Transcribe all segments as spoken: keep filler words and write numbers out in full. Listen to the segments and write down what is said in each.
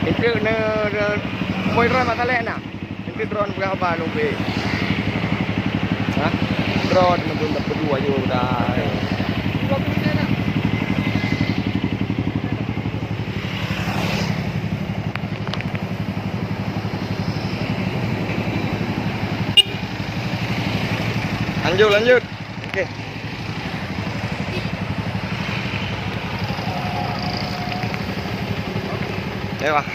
Itu ne, ne, moi droe masalah na. Itu droe peugah haba lôn bri. Ha? Droe ne pun tak perlu ayo dah. Lanjut, lanjut. Okey. Okey, bah.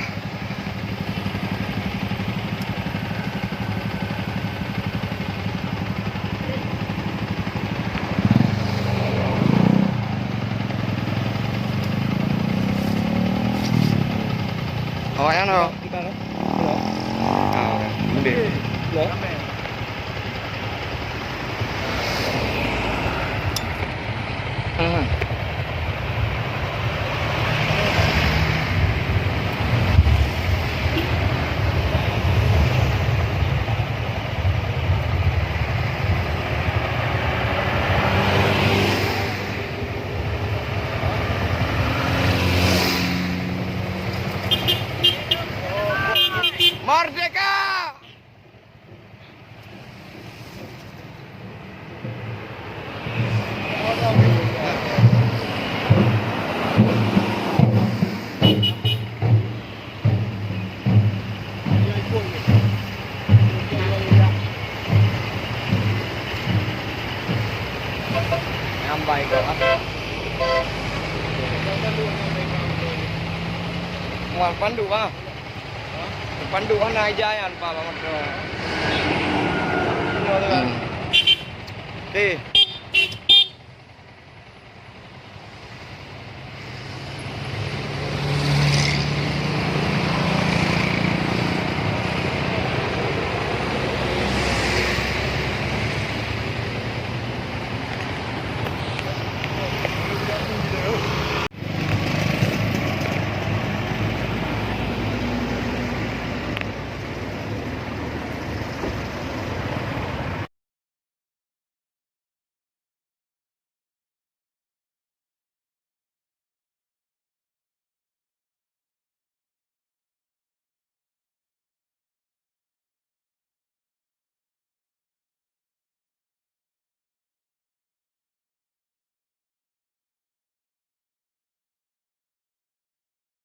Awak nyan, oh. Kita, kita, kita. Ah, okey. Okey. Ya. Merdeka! Nyambai kau, ah. Mual pandu, ah. Pandu hana ija nyan, Pak, Pak Menteri. Hmm. Okey.